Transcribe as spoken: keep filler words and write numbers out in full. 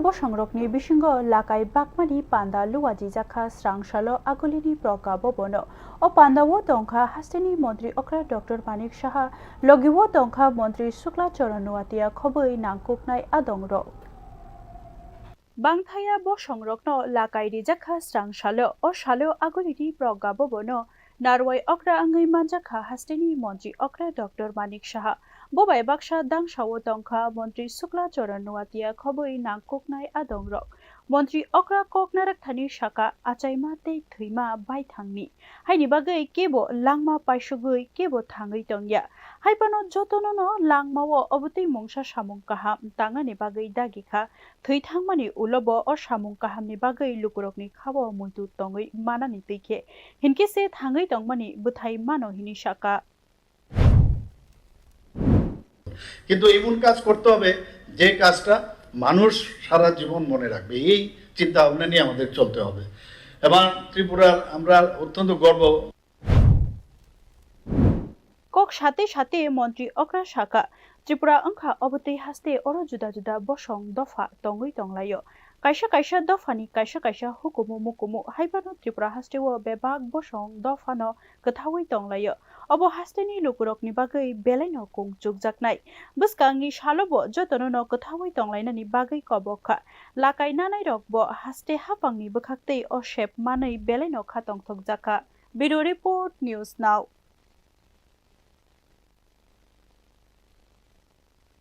Bosongrokni bisingo lakai bakmani panda luajijakha srang salo agulini Pragya Bhabono. O pandao tongkha hasteni montri okra Doctor Manik Saha, logio tongkha montri Sukla Charan Noatia khobwi nangkuknai adongrok. Bangthaya bosongrokno lakai rijakha srang salo, o salo agulini Pragya Bhabono narwai okra wngwi manjakha hasteni montri okra Doctor Manik Saha. Bo bai baksa dangsao tongkha montri Sukla Charan Noatia khobwi nangkuknai adongrok. Montri okra kok narakthani saka achaima tei thwima baithangni. Haini bagwi kebo langma paisugwi kebo thangwi tongya. Haiphano jotonono langmao obotwi mungsa samung kaham tangnani bagwi dagikha. Thwi thangmani ulobo o samung kahamni bagwi lukurokni khao muitu tongwi manani twi khe, hinkhe se thangwi tongmani bwthai mano hini saka. কিন্তু এমন কাজ করতে হবে যে কাজটা মানুষ সারা জীবন মনে রাখবে। এই চিন্তা ভাবনা নিয়ে আমাদের চলতে হবে। এবং ত্রিপুরার আমরা অত্যন্ত গর্ব Kok sate sate montri okra saka, Tripura wngkha obotwi haste oro juda juda bosong dopha tongwi tonglaio. Kaisa kaisa dophani kaisa kaisa hukumu mukumu haiphano Tripura hasteo bebak bosong dophano kwthawi tonglaio. Obo hasteni lukurokni bagwi belaino kung chukjaknai. Bwskangni salobo jotonono kwthawi tonglainani bagwi kobok kha. Lakai nanairokbo haste haphangni bwkhaktwi o sep manwi belaino kha tongthokjak kha. Bureau Report, News Now.